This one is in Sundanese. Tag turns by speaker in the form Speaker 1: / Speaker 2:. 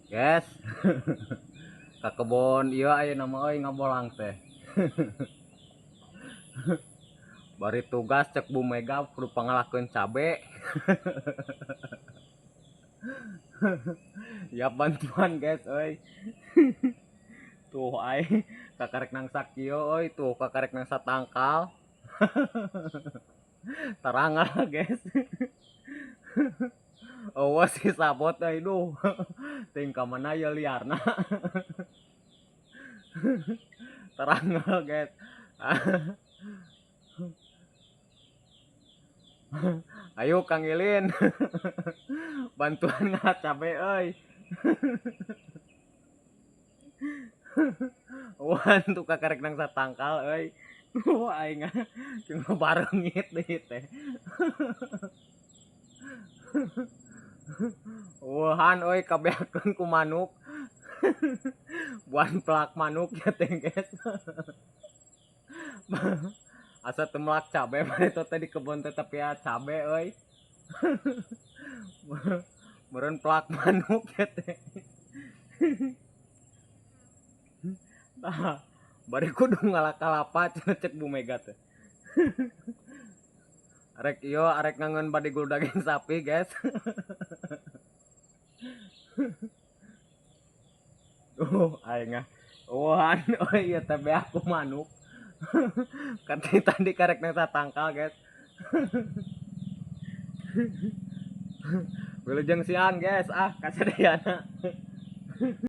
Speaker 1: Guys, ka kebon ieu ayeuna mah euy ngabolang teh. Bari tugas cek Bu Mega kudu pangalakeun cabe. Ya bantuan guys euy. Tuh ai kakarek nangsa kieu euy, tuh kakarek nangsa tangkal. Tarangal guys. Eueuh si sabot euy duh. Ting ka mana ye liarna. Tarangal guys. Ayo Kang Ilin. Bantuan ngala cabe euy. Wan tuh kakarek nangsa tangkal euy. Wah aing cuma barengit deui teh. Wahan euy kabeakeun ku manuk. Buan pelak manuk ya teh guys. Asa teu melak cabe mah itu teh di kebun teh tapi ya cabe euy. Meureun pelak manuk ya teh. Tah, bari kudu ngala kalapa cenah cek Bu Mega teh. Arek ieu arek ngangeun badigul daging sapi guys. Duh aing ah. Wahan euy ieu teh beak ku manuk. Kati tadi karek nang satangkal guys. Wilujeng siang guys ah kasadayana.